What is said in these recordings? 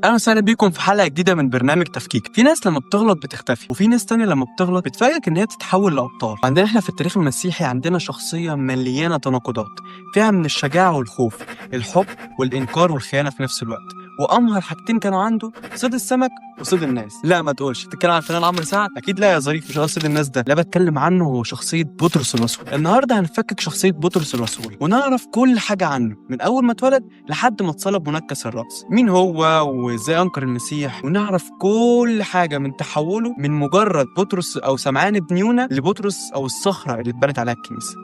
اهلا وسهلا بيكم في حلقة جديدة من برنامج تفكيك. في ناس لما بتغلط بتختفي، وفي ناس تانية لما بتغلط بتفاجئك ان هي بتتحول لابطال. عندنا احنا في التاريخ المسيحي عندنا شخصية مليانة تناقضات، فيها من الشجاعة والخوف، الحب والانكار والخيانة في نفس الوقت. وامهر حاجتين كانوا عنده صيد السمك وصيد الناس. لا ما تقولش تتكلم عن الفنان عمرو سعد، اكيد لا يا ظريف، مش قصدي صيد الناس ده، لا بتكلم عنه هو شخصية بطرس الرسول. النهارده هنفكك شخصية بطرس الرسول ونعرف كل حاجة عنه من اول ما اتولد لحد ما اتصلب منكس الراس، مين هو وازاي انكر المسيح، ونعرف كل حاجة من تحوله من مجرد بطرس او سمعان بن يونا لبطرس او الصخرة اللي اتبنت عليها الكنيسة.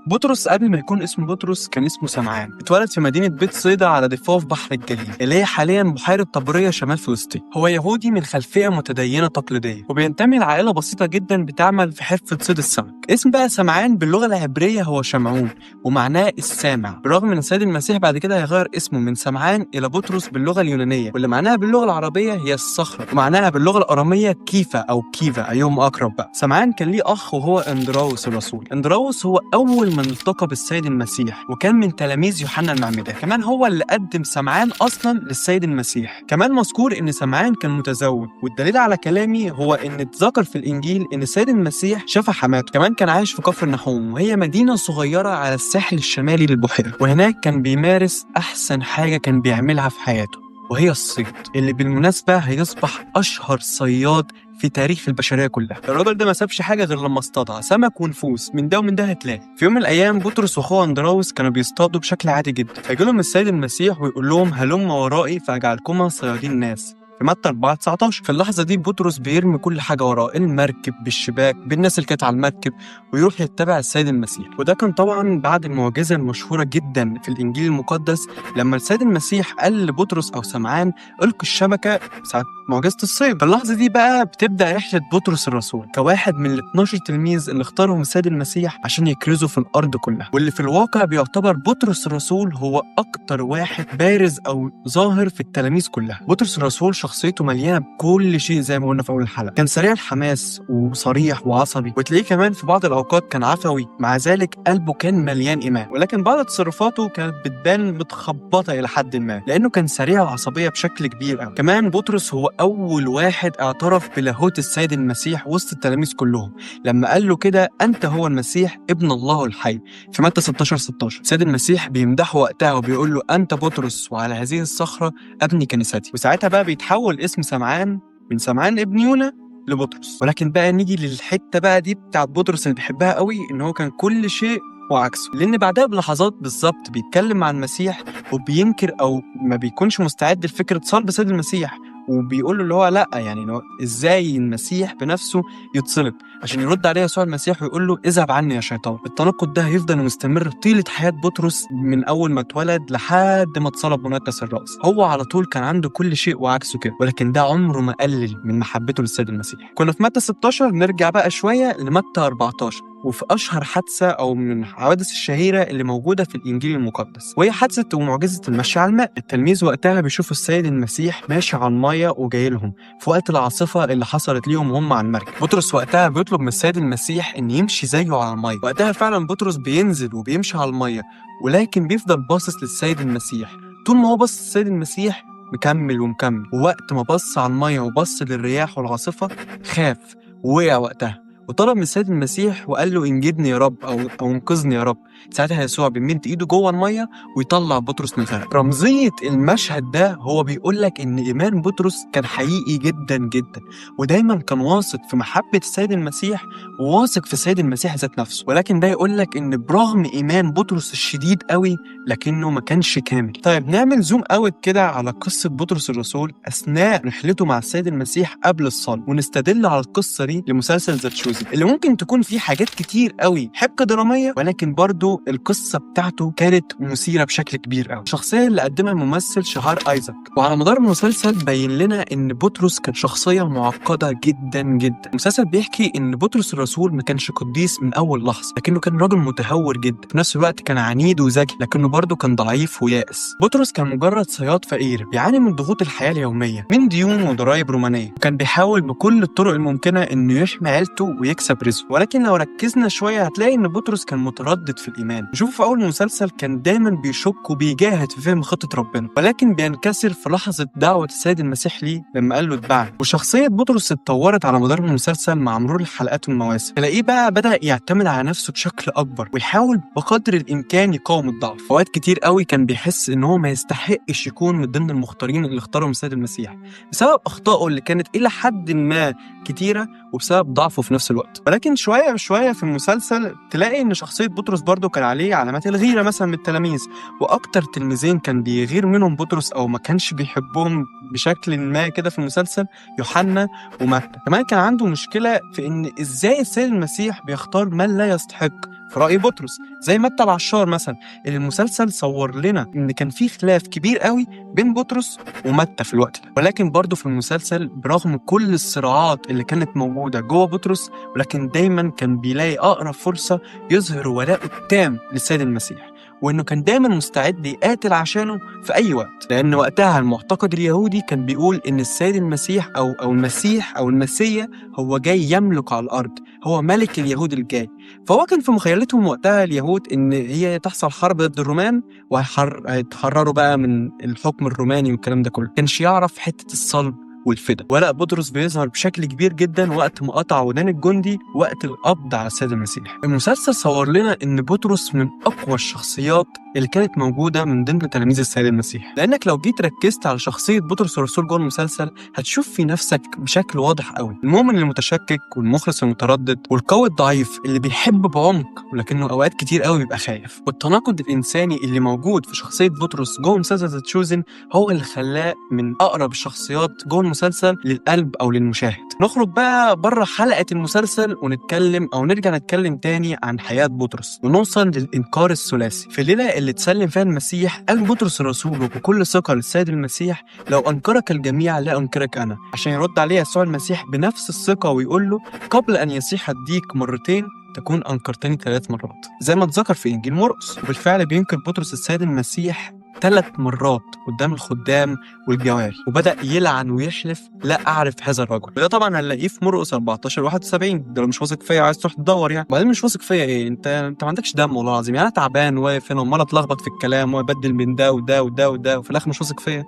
بطرس قبل ما يكون اسمه بطرس كان اسمه سمعان. اتولد في مدينة بيت صيدا على ضفاف بحر الجليل اللي هي حاليا بحيرة طبرية شمال فلسطين. هو يهودي من خلفية متدينة تقليدية، وبينتمي لعائلة بسيطة جدا بتعمل في حرفة صيد السمك. اسم بقى سمعان باللغة العبرية هو شمعون، ومعناه السامع، بالرغم ان السيد المسيح بعد كده هيغير اسمه من سمعان إلى بطرس باللغة اليونانية، واللي معناها باللغة العربية هي الصخرة، ومعناها باللغة الأرامية كيفا أو كيفا، أيهم أقرب بقى. سمعان كان ليه أخ وهو اندراوس الرسول. اندراوس هو أول من التقى بالسيد المسيح، وكان من تلاميذ يوحنا المعمدان. كمان هو اللي قدم سمعان اصلا للسيد المسيح. كمان مذكور ان سمعان كان متزوج، والدليل على كلامي هو ان اتذكر في الانجيل ان السيد المسيح شفى حماته. كمان كان عايش في كفر نحوم، وهي مدينة صغيرة على الساحل الشمالي للبحيره، وهناك كان بيمارس احسن حاجة كان بيعملها في حياته، وهي الصيد، اللي بالمناسبة هيصبح اشهر صياد في تاريخ البشرية كلها. الراجل ده ما سابش حاجة غير لما اصطادها، سمك ونفوس، من ده ومن ده هتلاقي. في يوم من الايام بطرس واخوه اندراوس كانوا بيصطادوا بشكل عادي جدا، فيجي لهم السيد المسيح ويقول لهم هلم ورائي فاجعلكما صيادين ناس، في متى 4:19. في اللحظة دي بطرس بيرمي كل حاجة وراه، المركب بالشباك بالناس اللي كانت على المركب، ويروح يتبع السيد المسيح. وده كان طبعا بعد المعجزة المشهورة جدا في الانجيل المقدس لما السيد المسيح قال لبطرس او سمعان القي الشبكة ساعة معجزه الصيد. في اللحظة دي بقى بتبدا رحله بطرس الرسول كواحد من ال 12 تلميذ اللي اختارهم السيد المسيح عشان يكرزوا في الارض كلها، واللي في الواقع بيعتبر بطرس الرسول هو اكتر واحد بارز او ظاهر في التلاميذ كلها. بطرس الرسول شخصيته مليانة بكل شيء زي ما قلنا في اول الحلقة، كان سريع الحماس وصريح وعصبي، وتلاقيه كمان في بعض الاوقات كان عفوي، مع ذلك قلبه كان مليان ايمان، ولكن بعض تصرفاته كانت بتبان متخبطه الى حد ما لانه كان سريع العصبية بشكل كبير قوي. كمان بطرس هو اول واحد اعترف بلاهوت السيد المسيح وسط التلاميذ كلهم لما قال له كده انت هو المسيح ابن الله الحي في متى 16:16. السيد المسيح بيمدحه وقتها وبيقول له انت بطرس وعلى هذه الصخرة ابني كنيستي. وساعتها بقى بيتحول اسم سمعان من سمعان ابن يونا لبطرس. ولكن بقى نيجي للحتة بقى دي بتاعت بطرس اللي بيحبها قوي، ان هو كان كل شيء وعكسه، لان بعدها بلحظات بالظبط بيتكلم مع المسيح وبينكر او ما بيكونش مستعد لفكرة صلب السيد المسيح، وبيقول له اللي هو لا، يعني هو ازاي المسيح بنفسه يتصلب، عشان يرد عليه يسوع المسيح ويقول له اذهب عني يا شيطان. التناقض ده هيفضل مستمر طيلة حياة بطرس من اول ما اتولد لحد ما اتصلب منكس الراس. هو على طول كان عنده كل شيء وعكسه كده، ولكن ده عمره ما قلل من محبته للسيد المسيح. كنا في متى 16، نرجع بقى شوية لمتى 14، وفي أشهر حادثة أو من الحوادث الشهيرة اللي موجودة في الإنجيل المقدس، وهي حادثة ومعجزة المشي على الماء. التلميذ وقتها بيشوفوا السيد المسيح ماشي على المية وجاي لهم في وقت العاصفة اللي حصلت ليهم وهم على المركب. بطرس وقتها بيطلب من السيد المسيح إن يمشي زيه على المية. وقتها فعلا بطرس بينزل وبيمشي على المية، ولكن بيفضل باصص للسيد المسيح. طول ما هو باصص للسيد المسيح مكمل ومكمل، ووقت ما بص على المية وبص للرياح والعاصفة خاف ووقع وقتها، وطلب من السيد المسيح وقال له انجدني يا رب او انقذني يا رب. ساعتها يسوع بيمد ايده جوه المية ويطلع بطرس من الغرق. رمزية المشهد ده هو بيقول لك ان ايمان بطرس كان حقيقي جدا جدا، ودايما كان واثق في محبة السيد المسيح وواثق في السيد المسيح ذات نفسه. ولكن ده يقول لك ان برغم ايمان بطرس الشديد قوي لكنه ما كانش كامل. طيب نعمل zoom out كده على قصة بطرس الرسول اثناء رحلته مع السيد المسيح قبل الصلب، ونستدل على القصة دي لمسلسل The Chosen اللي ممكن تكون فيه حاجات كتير قوي حبكة درامية، ولكن برضو القصة بتاعته كانت مثيرة بشكل كبير قوي. الشخصية اللي قدمها الممثل شهار ايزاك، وعلى مدار المسلسل بين لنا ان بطرس كان شخصية معقدة جدا جدا. المسلسل بيحكي ان بطرس الرسول ما كانش قديس من اول لحظة، لكنه كان راجل متهور جدا، في نفس الوقت كان عنيد وذكي، لكنه برضه كان ضعيف ويائس. بطرس كان مجرد صياد فقير بيعاني من ضغوط الحياة اليومية من ديون وضرائب رومانية، وكان بيحاول بكل الطرق الممكنة انه يحمي عيلته ويكسب رزقه. ولكن لو ركزنا شوية هتلاقي ان بطرس كان متردد في الايمان. نشوفه في اول مسلسل كان دايما بيشك وبيجاهد في فهم خطه ربنا، ولكن بينكسر في لحظة دعوه السيد المسيح ليه لما قال له اتبعني. وشخصية بطرس اتطورت على مدار المسلسل مع مرور الحلقات والمواسم، تلاقيه بقى بدا يعتمد على نفسه بشكل اكبر ويحاول بقدر الامكان يقاوم الضعف. اوقات كتير قوي كان بيحس ان هو ما يستحقش يكون من ضمن المختارين اللي اختارهم السيد المسيح بسبب اخطائه اللي كانت الى حد ما كتيرة وبسبب ضعفه في نفس الوقت. ولكن شوية بشوية في المسلسل تلاقي ان شخصية بطرس برضو كان عليه علامات الغيرة مثلا من التلاميذ، واكتر تلميذين كان بيغير منهم بطرس او ما كانش بيحبهم بشكل ما كده في المسلسل يوحنا ومتى. كمان كان عنده مشكلة في ان ازاي السيد المسيح بيختار من لا يستحق في رأي بطرس، زي متى العشار مثلا، اللي المسلسل صور لنا ان كان في خلاف كبير قوي بين بطرس ومتى في الوقت ده. ولكن برضه في المسلسل برغم كل الصراعات اللي كانت موجودة جوه بطرس، ولكن دايما كان بيلاقي أقرب فرصة يظهر ولاءه التام للسيد المسيح، وإنه كان دايما مستعد يقاتل عشانه في أي وقت، لأن وقتها المعتقد اليهودي كان بيقول إن السيد المسيح أو المسيح أو المسيا هو جاي يملك على الأرض، هو ملك اليهود الجاي. فهو كان في مخيلتهم وقتها اليهود إن هي تحصل حرب ضد الرومان وهيتحرروا بقى من الحكم الروماني والكلام ده كله. كانش يعرف حتة الصلب والفدا. ولا بطرس بيظهر بشكل كبير جدا وقت ما قطع ودان الجندي وقت القبض على السيد المسيح. المسلسل صور لنا ان بطرس من اقوى الشخصيات اللي كانت موجودة من ضمن تلاميذ السيد المسيح، لانك لو جيت ركزت على شخصية بطرس الرسول جوه المسلسل هتشوف في نفسك بشكل واضح قوي المؤمن المتشكك والمخلص المتردد والقوي الضعيف اللي بيحب بعمق ولكنه اوقات كتير قوي بيبقى خايف. والتناقض الانساني اللي موجود في شخصية بطرس جوه مسلسل The Chosen هو اللي خلاه من اقرب الشخصيات جوه المسلسل للقلب او للمشاهد. نخرج بقى بره حلقة المسلسل ونتكلم او نرجع نتكلم تاني عن حياة بطرس ونوصل للانكار الثلاثي. في الليلة اللي اتسلم فيها المسيح قال بطرس الرسول وبكل ثقة للسيد المسيح لو انكرك الجميع لا انكرك انا، عشان يرد عليه يسوع المسيح بنفس الثقة ويقول له قبل ان يصيح الديك مرتين تكون انكرتني 3 مرات، زي ما اتذكر في انجيل مرقس. وبالفعل بينكر بطرس السيد المسيح 3 مرات قدام الخدام والجواري، وبدأ يلعن ويحلف لا أعرف هذا الرجل. وده طبعا هنلاقيه في مرقس 14:71. ده لو مش واثق فيا عايز تروح تدور يعني. وبعدين مش واثق فيا ايه؟ انت ما عندكش دم والله العظيم، يعني انا تعبان واقف هنا وعمال اتلخبط في الكلام وابدل من ده وده وده وده وفي الاخر مش واثق فيا.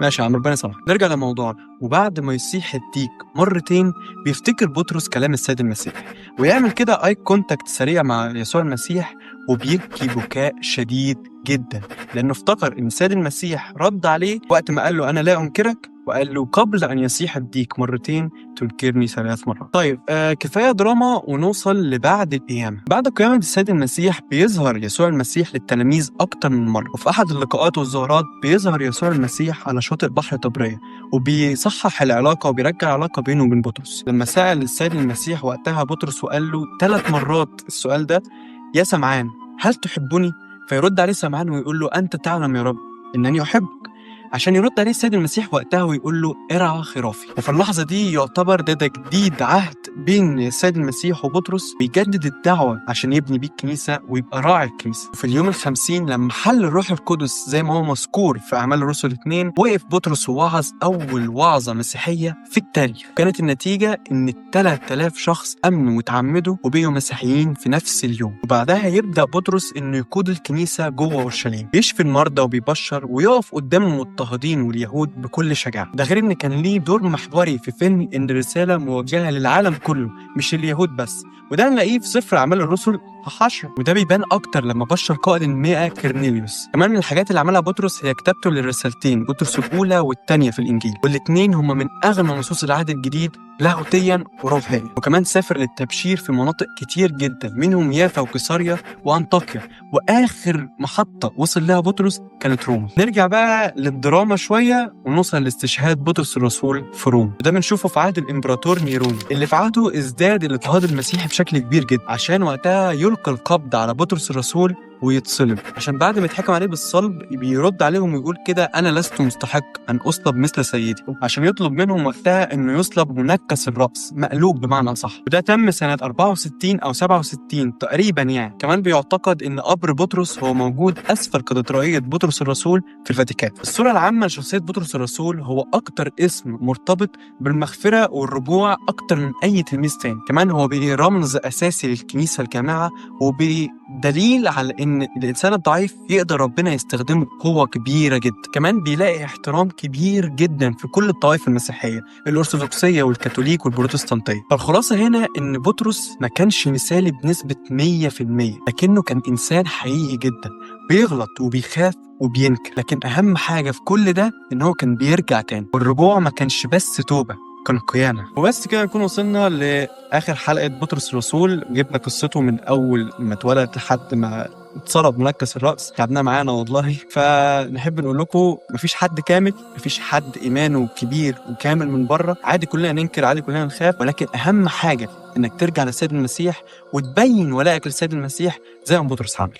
ماشي يا عم، ربنا يسامحك. نرجع لموضوعنا. وبعد ما يصيح الديك مرتين بيفتكر بطرس كلام السيد المسيح ويعمل كده eye contact سريع مع يسوع المسيح وبيبكي بكاء شديد جدا، لانه افتكر ان السيد المسيح رد عليه وقت ما قال له انا لا انكرك، وقال له قبل ان يصيح الديك مرتين تنكرني 3 مرات. طيب كفاية دراما ونوصل لبعد القيامة. بعد قيامه السيد المسيح بيظهر يسوع المسيح للتلاميذ اكتر من مرة، وفي احد اللقاءات والظهورات بيظهر يسوع المسيح على شاطئ بحر طبرية وبيصحح العلاقة وبيرجع العلاقة بينه وبين بطرس. لما سال السيد المسيح وقتها بطرس وقال له 3 مرات السؤال ده، يا سمعان هل تحبني؟ فيرد عليه سمعان ويقول له انت تعلم يا رب انني احبك، عشان يرد عليه السيد المسيح وقتها ويقول له ارعى خرافي. وفي اللحظة دي يعتبر ده تجديد عهد بين السيد المسيح وبطرس، بيجدد الدعوة عشان يبني بيه الكنيسة ويبقى راعي الكنيسة. وفي اليوم 50 لما حل الروح القدس زي ما هو مذكور في أعمال الرسل 2، وقف بطرس ووعظ أول وعظة مسيحية في التاريخ. كانت النتيجة إن 3000 شخص أمنوا وتعمدوا وبقوا مسيحيين في نفس اليوم. وبعدها يبدأ بطرس إنه يقود الكنيسة جوه أورشليم، بيشفي المرضى وبيبشر ويقف قدام المضطهدين واليهود بكل شجاعة. ده غير إن كان ليه دور محوري في فهم إن الرسالة موجهة للعالم كله مش اليهود بس، وده نلاقيه في سفر أعمال الرسل 10. وده بيبان أكتر لما بشر قائد المئة كرنيليوس. كمان من الحاجات اللي عملها بطرس هي كتابته للرسالتين، بطرس الأولى والثانية في الإنجيل، والاثنين هما من أغنى نصوص العهد الجديد لاهوتيا وروحيا. وكمان سافر للتبشير في مناطق كتير جدا، منهم يافا وقيصريا وأنطاكيا، وآخر محطة وصل لها بطرس كانت روما. نرجع بقى للدراما شوية ونوصل لاستشهاد بطرس الرسول في روما، وده بنشوفه في عهد الإمبراطور نيرون، اللي في عهده ازداد الاضطهاد المسيحي بشكل كبير جدا، عشان وقتها يلقى القبض على بطرس الرسول ويتصلب، عشان بعد ما يتحكم عليه بالصلب بيرد عليهم ويقول كده انا لست مستحق ان اصلب مثل سيدي، عشان يطلب منهم وقتها انه يصلب منكس الراس، مقلوب بمعنى صح. وده تم سنة 64 او 67 تقريبا يعني. كمان بيعتقد ان قبر بطرس هو موجود اسفل كاتدرائيه بطرس الرسول في الفاتيكان. الصورة العامة لشخصية بطرس الرسول هو اكتر اسم مرتبط بالمغفرة والرجوع اكتر من اي تلميذ تاني. كمان هو بقي رمز اساسي للكنيسة الجامعة، وبدليل على ان الانسان الضعيف يقدر ربنا يستخدمه بقوة كبيرة جدا. كمان بيلاقي احترام كبير جدا في كل الطوائف المسيحية، الارثوذكسيه والكاثوليك والبروتستانتيه. فالخلاصة هنا ان بطرس ما كانش مثالي بنسبة 100%، لكنه كان انسان حقيقي جدا، بيغلط وبيخاف وبينكر، لكن اهم حاجة في كل ده ان هو كان بيرجع تاني، والرجوع ما كانش بس توبه، كان قيامة. وبس كده نكون وصلنا لآخر حلقة بطرس الرسول، جبنا قصته من أول ما اتولد لحد ما اتصلب منكس الرأس. تعبنا معانا والله. فنحب نقول لكم مفيش حد كامل، مفيش حد إيمانه كبير وكامل من بره، عادي كلنا ننكر، عادي كلنا نخاف، ولكن أهم حاجة إنك ترجع للسيد المسيح وتبين ولائك للسيد المسيح زي ما بطرس عمل.